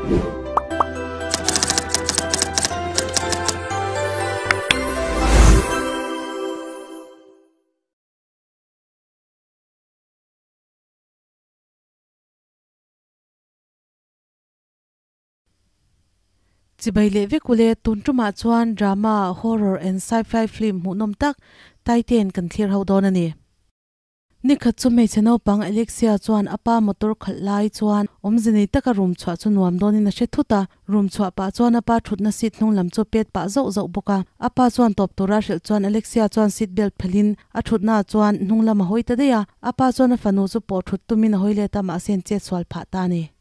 Chibai leh vek ule tun tumah chuan drama, horror and sci-fi film hmuhnawm tak Titan kan thlir ho dawn a ni. Nikhat chu hmeichhe naupang Alexia chuan a pa motor khalh lai chuan awmze nei taka room chhuah chu nuam dawnin a hre thut a, room chhuah pah chuan a pa thutna seat hnung lam chu pet pah zauh zauh bawk a. A pa chuan tawp tura hrilh chuan Alexia chuan seat belt phelhin a thutnaah chuan hnung lam a hawi ta daih a, a pa chuan a fanu chu pawh thut tumin a hawi let a mahse an chet sual phah ta a ni.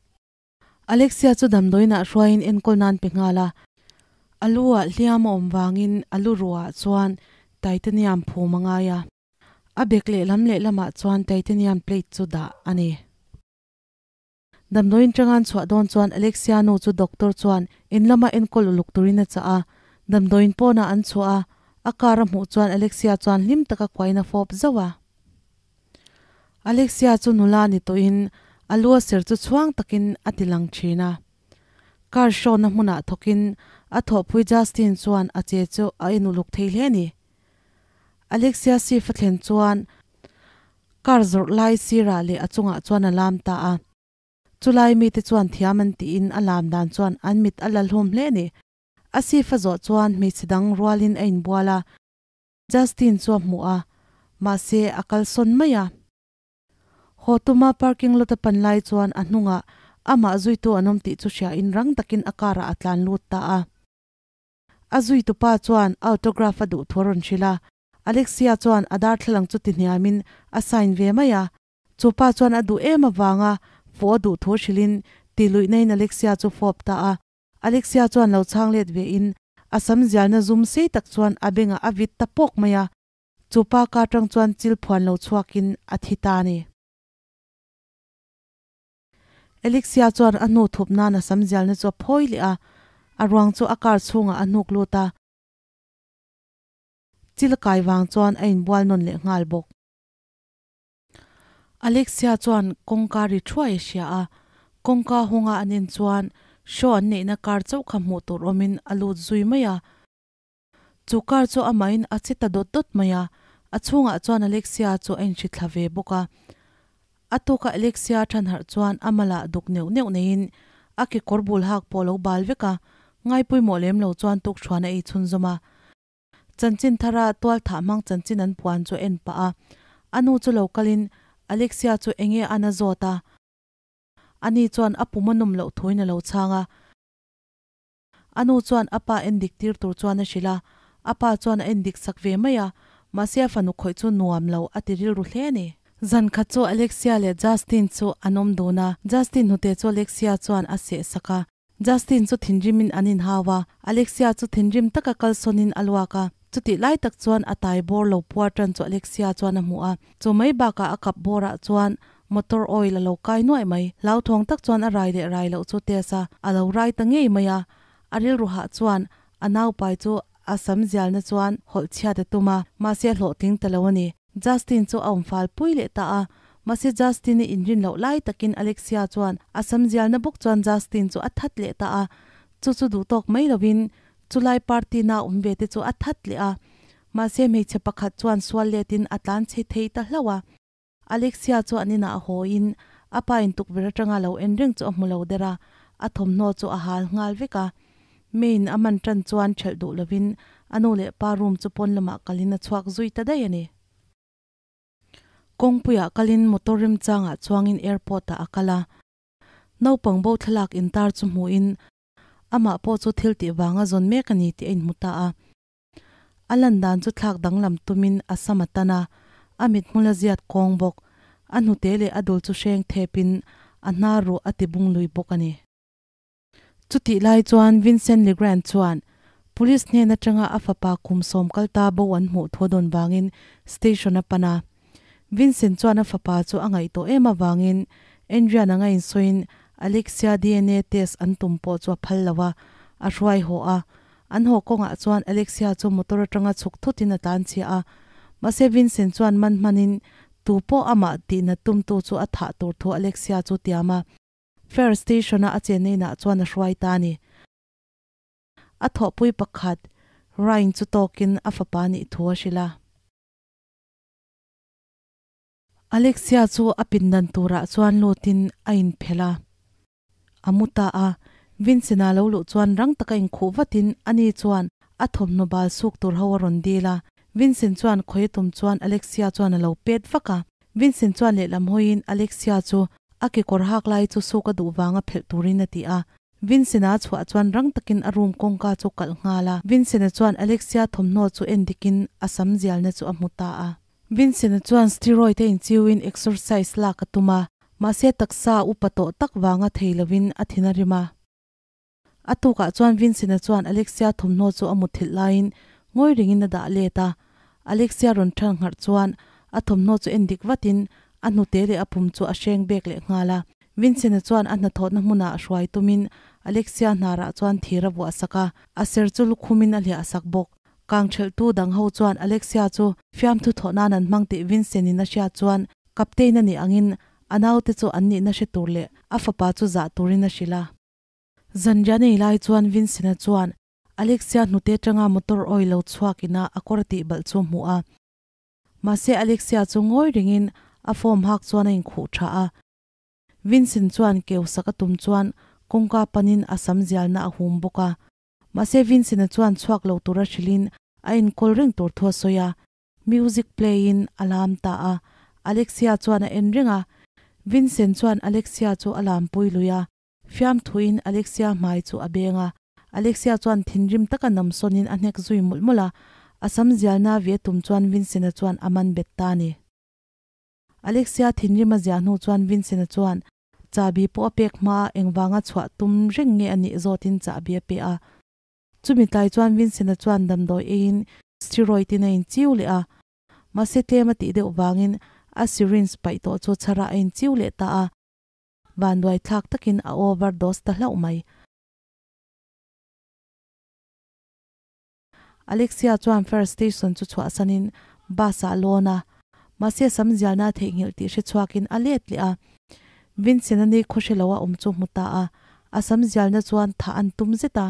Alexia chu damdawiinah hruaiin enkawl nan pe nghal a, a lu ah hliam a awm vangin a lu ruah chuan titanium phum a ngai a. A bek lehlam lehlamah chuan titanium plate chu dah a ni. Damdawiin tangan chhuah dawn chuan Alexia nu chu doctor chuan in lama enkawl uluk turin a chah a. Damdawiin pawnah an chhuah a, a car a hmuh chuan Alexia chuan hlim taka kuain a fawp zauh a. Alexia chu nula ni tawhin a lu a ser chu chhuang takin a ti lang thin a. Car show na hmunah thawkin a thawhpui Justin chuan a che chu a en uluk thei hle a ni. Alexia sif a thlen chuan car zawrh lai sirah leh a chungah chuan a lam ta a. Chulai mite chuan thiam an tiin a lam dan chuan an mit a la hlum hle a ni. A sif a zawh chuan hmeichhe dang rualin a inbual a, Justin chu a hmuh a, mahse a kalsawn mai a. Haw tuma parking lot a pan lai chuan a hnungah amah zuitu an awm tih chu hriain rang takin a car ah a tlan lut ta a. A zuitupa chuan autograph a duh thu a rawn hrilh a, Alexia chuan a darthlalang chu ti hniamin a sign ve mai a. Chu pa chuan a duh em avanga fawh a duh thu hrilhin ti luihnain Alexia chu fawp ta a. Alexia chuan lo chhang let vein a sam zialna zum sei tak chuan a bengah a vit ta pawk mai a. Chu pa ka atang chuan chil phuan lo chhuakin a thi ta a ni. Alexia chuan a hnu thup nan a sam zialna chu a phawi leh a, a ruang chu a car chhungah a hnuk lut a. Chil kai vang chuan a inbual nawn leh nghal bawk. Alexia chuan kawngka ri thuai a hria a, kawngka hawnga an en chuan show an neihna car chauh kha hmuh tur awmin a lut zui mai a. Chu car chu amahin a che ta dawt dawt mai a, a chhungah chuan Alexia chu a inhri thla ve bawk a. A tuka Alexia than harh chuan a malah duk neuh neuh neiin a kekawr bul hak pawh a lo bal vek a, ngaipawimawh lem lo chuan tukṭhuan a ei chhunzawm a. Chanchin thara tual thah hmang chanchin an puan chu a en pah a, a nu chu lo kalin Alexia chu enge a an a zawt a, ani chuan a pum a nawm loh thuin a lo chhang a. A nu chuan a pa en dik tir tur chuan a hrilh a, a pa chuan a en dik sak ve mai a, mahse a fanu khawih chu nuam lo a ti rilru hle a ni. Zan khat chu Alexia leh Justin chu an awm dun a, Justin hnute chu Alexia chuan a seh sak a, Justin chu thinrimin an inhau a, Alexia chu thinrim taka kalsawnin a luak a, chutih lai tak chuan a tai bawr lo puar tan chu Alexia chuan a hmu a, chu mai bakah a kap bawrah chuan Motor oil a lo kai nuaih mai. Hlauthawng tak chuan a rai leh rai loh chu test a, a lo rai ta ngei mai a. A rilru hah chuan a naupai chu a sam zialna chuan hawlh chhiat a tum a, mahse a hlawhtling ta lo a ni. Justin chu a awm fal pui leh ta a, mahse Justin-i inrin loh lai takin Alexia chuan a sam zialna bawk chuan Justin chu a that leh ta a, chu chu duhtawk mai lovin chulai party na awm ve te chu a that leh a, mahse hmeichhe pakhat chuan sual letin a tlan chhe thei ta hlauh a. Alexia chu an inah a haw in a pa in tukverh atanga lo en reng chu a hmu lo der a, a thawmhnaw chu a hal nghal vek a. Main a man tan chuan thelh duh lovin a nu leh pa room chu pawn lamah kalin a chhuak zui ta daih a ni. Kawngpuiah kalin motor remchangah chuangin airport ah a kal a, naupang bo thlalak intar chu hmuhin amah pawh chu thil tih vanga zawn mek a ni tih a inhmu ta a. A lan dan chu thlak danglam tumin a sam a tan a, a mithmul a ziat kawng bawk. A hnute leh a dul chu hreng thepin a hnar ruh a ti bung lui bawk a ni. Chutih lai chuan Vincent Legrand chuan Police hnen atanga a fapa kum sawm kal ta bo an hmuh thu a dawn vangin station a pan a. Vincent chuan a fapa chu a ngaihtuah em avangin Andrian anga insawiin Alexia DNA test an tum pawh chu a phal lo a, a hruai haw a. An haw kawngah chuan Alexia chu motor atanga chhuk thutin a tlan chhia a, mahse Vincent chuan man hmanin tu pawh amah tihna tumtu chu a thah tur thu Alexia chu tiam a. Fair Station-a a chenna inah chuan a hruai ta a ni. A thawhpui pakhat, Ryan chu tawkin a fapa nih thu a hrilh a. Alexia chu a pindan turah chuan lutin a inphelh a. A mu ta a, Vincent-a lo luh chuan rang taka inkhuh vatin ani chuan a thawmhnaw bal suk tur ho a rawn dil a. Vincent chuan khawi tum chuan Alexia chuan a lo pet vak a. Vincent chuan lehlam hawiin Alexia chu a kekawr hak lai chu suk a duh vanga phelh turin a ti a. Vincent-a chhuah chuan rang takin a room kawngka chu kalh nghal a. Vincent-a chuan Alexia thawmhnaw chu en dikin a sam zialna chu a hmu ta a. Vincent-a chuan steroid a inchiuin exercise lak a tum a, mahse taksa upa tawh tak vanga thei lovin a thin a rim a. A tukah chuan Vincent-a chuan Alexia thawmhnaw chu a mutthilh laiin ngawi ringin a dah let a. Alexia rawn than ngharh chuan a thawmhnaw chu en dik vatin a hnute leh a pum chu a hreng bek leh nghal a. Vincent-a chuan a hnathawhna hmunah hruai tumin Alexia hnarah chuan thir a vuah sak a, a ser chu lukhumin a hliah sak bawk. Kangthelhtu dang ho chuan Alexia chu fiamthu thawh nan an hmang tih Vincent-in a hriat chuan Captain a nih angin a naute chu an nihna hre tur leh a fapa chu zah turin a hrilh a. Zanriah nei lai chuan Vincent-a chuan Alexia hnute atanga motor oil lo chhuak ina a kawr tih balh chu a hmuh a. Mahse Alexia chu ngawi ringin a form hak chuan a inkhuh tha a. Vincent chuan keu sak a tum chuan kawngka panin a sam zialna a hum bawk a. Mahse Vincent-a chuan chhuak lo tura hrilhin a inkawl reng tur thu a sawi a, music play-in a lam ta a, Alexia chuan a en reng a, Vincent chuan Alexia chu a lampui lui a, fiamthuin Alexia hmai chu a beng a, Alexia chuan thinrim taka namsawnin a hnek zui mawlh mawlh a, a sam zialna ve tum chuan Vincent-a chuan a man bet ta a ni. Alexia thinrim a ziah hnu chuan Vincent-a chuan Chahbi pawh a pek hma a engvanga chhuah tum reng nge a nih zawtin chahbi a pe a. Chumi tlai chuan Vincent-a chuan damdawi eiin steroid in a inchiu leh a. Mahse tlem a tih deuh vangin a syringe paih tawh chu chharah a inchiu leh ta a. Vanduai thlak takin a overdose ta hlauh mai. Alexia chuan Fire Station chu chhuahsanin bus ah a lawn a, mahse sam zialna a theihnghilh tih hre chhuakin a let leh a. Vincent-a ni khaw hre lo a awm chu hmu ta a, a sam zialna chuan thah an tum zet a.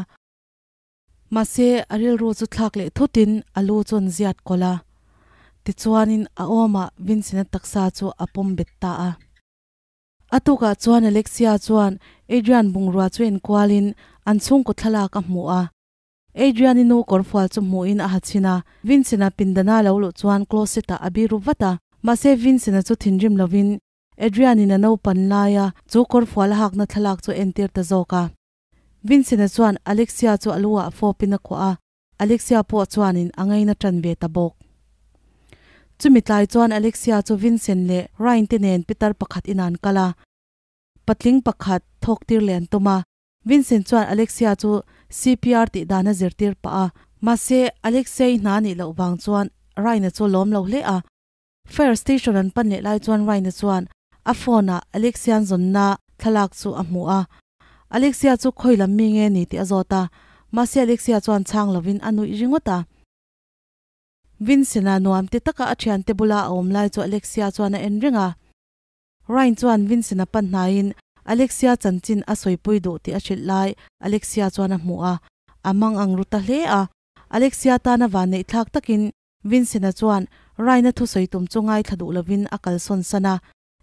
Mahse a rilru chu thlak leh thutin a lu chu an ziat kawlh a, tichuanin a awmah Vincent-a taksa chu a pawm bet ta a. A tukah chuan Alexia chuan Adrian bungrua chu enkualin an chhungkaw thlalak a hmu a. Adrian-i nu kawrfual chu hmuhin a ha chhin a, Vincent-a pindana lo luh chuan closet-ah a biru vat a. Mahse Vincent-a chu thinrim lovin Adrian-in a naupan laia chu kawrfual a hakna thlalak chu a entir ta zawk a. Vincent-a chuan Alexia chu a lu ah fawpin a kuah a, Alexia pawh chuanin a ngaina tan ve ta bawk. Chumi tlai chuan Alexia chu Vincent leh Ryan te nen pitar pakhat in an kal a, patling pakhat thawk tir leh an tum a. Vincent chuan Alexia chu CPR tih dan a zirtir pah a, mahse Alexia-i hna nih loh vang chuan Ryan-a chu a lawm lo hle a. Fire station an pan leh lai chuan Ryan-a chuan a phone-ah Alexia-an zawnna thlalak chu a hmu a. Alexia chu khawi lam mi nge ni tih a zawt a, mahse Alexia chuan chhang lovin a nuih ringawt a. Vincent-a nuam ti taka a thiante bula a awm lai chu Alexia chuan a en reng a. Ryan chuan Vincent-a pan hnaiin Alexia chanchin a sawipui duh tih a hrilh lai Alexia chuan a hmu a, a mang ang ru ta hle a. Alexia tana vanneih thlak takin Vincent-a chuan Ryan-a thusawi tum chu ngaithla duh lovin a kalsawn san a.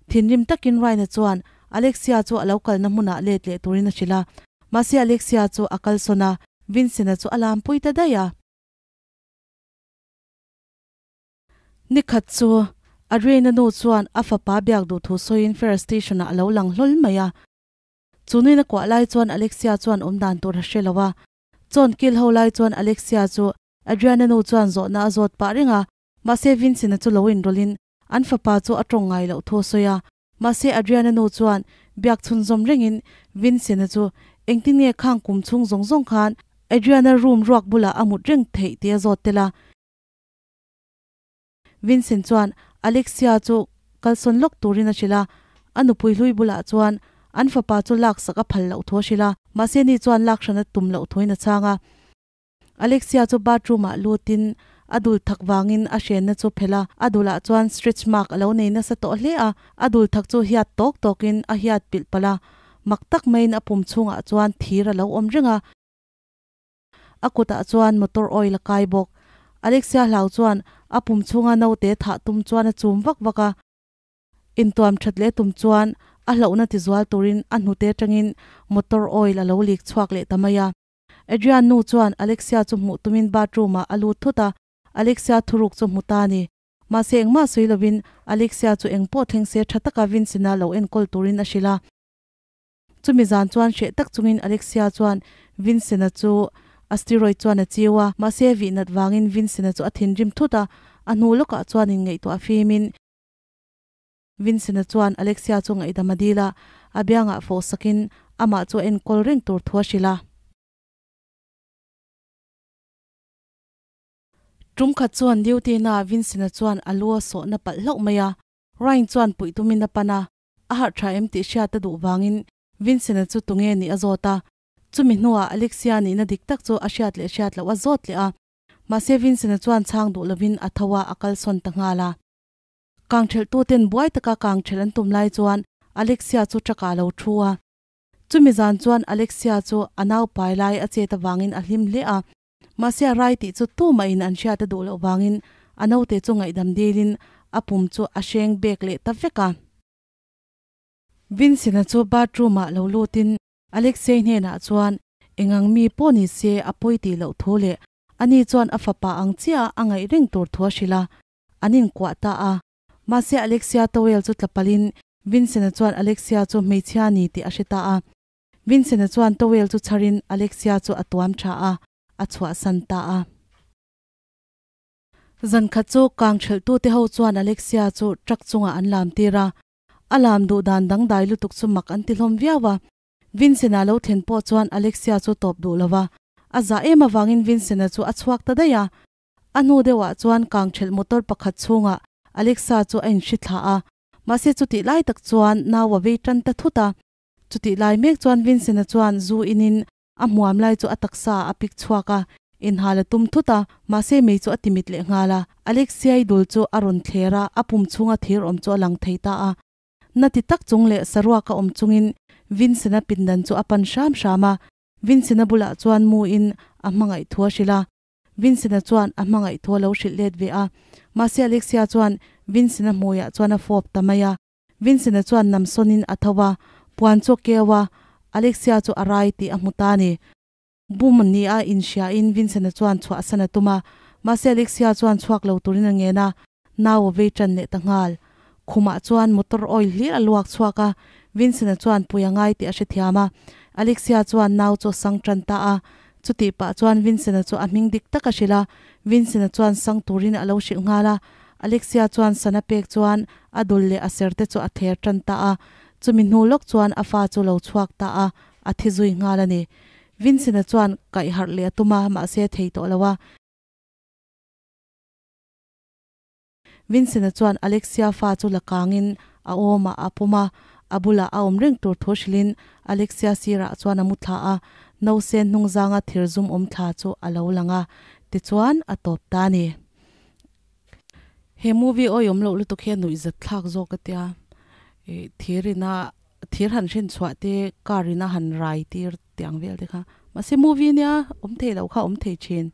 Thinrim takin Ryan-a chuan Alexia chu a lo kalna hmunah let leh turin a hrilh a, mahse Alexia chu a kalsawn a, Vincent-a chu a lampui ta daih a. Nikhat chu Adrian-a nu chuan a fapa biak duh thu sawiin Fire Station-ah a lo lang hlawl mai a. Chu nuin a kuah lai chuan Alexia chuan awm dan tur a hre lo a. Chawn kil ho lai chuan Alexia chu Adrian-a nu chuan zawhna a zawt pah reng a, mahse Vincent-a chu lo inrawlhin an fapa chu a tawng ngai loh thu a sawi a. Mahse Adrian-a nu chuan biak chhunzawm rengin Vincent-a chu engtin nge khang kum chhung zawng zawng khan Adrian-a room ruak bulah a mut reng theih tih a zawt tel a. Vincent chuan Alexia chu kalsawn lawk turin a hrilh a, a nupui hlui bulah chuan an fapa chu laksak a phal loh thu a hrilh a, mahse ni chuan lak hran a tum loh thuin a chhang a. Alexia chu bathroom ah lutin a dul thak vangin a hrenna chu phelh a, a dulah chuan stretch mark a lo nei nasa tawh hle a, a dul thak chu hiat tawk tawkin a hiat pilh palh a, Mak tak maiin a pum chhungah chuan thir a lo awm reng a, a kutah chuan motor oil a kai bawk. Alexia hlau chuan a pum chhunga naute thah tum chuan a chum vak vak a. Intuam that leh tum chuan a hlauhna tizual turin a hnute atangin motor oil a lo leak chhuak leh ta mai a. Adrian nu chuan Alexia chu hmuh tumin bathroom ah a lut thut a, Alexia thuruk chu hmu ta a ni. Mahse engmah sawi lovin Alexia chu engpawh thleng se tha taka Vincent-a lo enkawl turin a hrilh a. Chumi zan chuan hreh tak chungin Alexia chuan Vincent-a chu a steroid chuan a chiu a, mahse vihnat vangin Vincent-a chu a thinrim thut a, a hnu lawkah chuan inngaihtuah fimin Vincent-a chuan Alexia chu ngaihdam a dil a, a biangah fawh sakin amah chu a enkawl reng tur thu a hrilh a. Tum khat chuan duty na Vincent-a chuan a lu a sawhna palh hlauh mai a, Ryan chuan puih tumin a pan a, a harh tha em tih hriat a duh vangin Vincent-a chu tunge nih a zawt a, chumi hnuah Alexia nihna dik tak chu a hriat leh hriat loh a zawt leh a, mahse Vincent-a chuan chhang duh lovin a tho a, a kalsawn ta nghal a. Kangthelhtuten buai taka kangthelh an tum lai chuan Alexia chu truck-ah a lo thu a. Chumi zan chuan Alexia chu a naupai lai a chet avangin a hlim hle a, mahse a rai tih chu tumahin an hriat a duh loh vangin a naute chu ngaihdam dilin a pum chu a hreng bek leh ta vek a. Vincent-a chu bathroom-ah lo lutin Alexei hnenah chuan engang mi pawh ni se a pawi tih loh thu leh ani chuan a fapa ang chiah a ngaih reng tur thu a hrilh a. An inkuah ta a. Mahse Alexia towel chu tla palhin Vincent-a chuan Alexia chu hmeichhia ni tih a hre ta a. Vincent-a chuan towel chu chharin Alexia chu a tuam tha a, a chhuahsan ta a. Zan khat chu kang thelhtute ho chuan Alexia chu truck chungah an lam tir a. A lam duh dan dangdai lutuk chu mak an ti hlawm viau a. Vincent-a lo thlen pawh chuan Alexia chu tawp duh lo va. A zah em avangin Vincent-a chu a chhuak ta daih a. A hnu deuhah chuan kangthelh motor pakhat chhungah Alexa chu a inhri thla a, mahse chutih lai tak chuan nau a vei tan ta thut a. Chutih lai mek chuan Vincent-a chuan zu inin a hmuam lai chu a taksa ah a pik chhuak a, inhal a tum thut a, mahse mei chu a timit leh nghal a. Alexia-i dul chu a rawn thler a, a pum chhunga thir awm chu a lang thei ta a. Na ti tak chung leh saruak a awm chungin Vincent-a pindan chu a pan hram hram a, Vincent-a bulah chuan mu in a hmangaih thu a hrilh a. Vincent-a chuan a hmangaih thu a lo hrilh let ve a, mahse Alexia chuan Vincent-a hmuiah chuan a fawp ta mai a. Vincent-a chuan namsawnin a tho a, puan chu a keu a, Alexia chu a rai tih a hmu ta a ni. Bum ni a inhriain Vincent-a chuan chhuahsan a tum a, mahse Alexia chuan chhuak lo turin a ngen a, nau a vei tan leh ta nghal. Khumah chuan motor oil hlir a luak chhuak a, Vincent-a chuan pui a ngai tih a hrethiam a, Alexia chuan nau chu a sang tan ta a, Chutih pah chuan Vincent-a chu a hming dik tak a hrilh a, Vincent-a chuan sang turin a lo hrilh nghal a. Alexia chuan sana pek chuan a dul leh a ser te chu a thler tan ta a, chumi hnu lawk chuan a fa chu lo chhuak ta a, a thi zui nghal a ni. Vincent-a chuan kaih harh leh a tum a, mahse a thei tawh lo a. Vincent-a chuan Alexia fa chu la kangin a awmah a pawm a, a bulah a awm reng tur thu hrilhin Alexia sirah chuan a mu thla a, nausen hnungzanga thir zum awm thla chu a lo lang a, tichuan a tawp ta a ni. He movie awiawm loh lutuk hi a nuihzat thlak zawk a tia, ih thir ina thir han hrin chhuah te car ina han rai tir tiang vel te kha, mahse movie nia awm thei loh kha awm thei thin.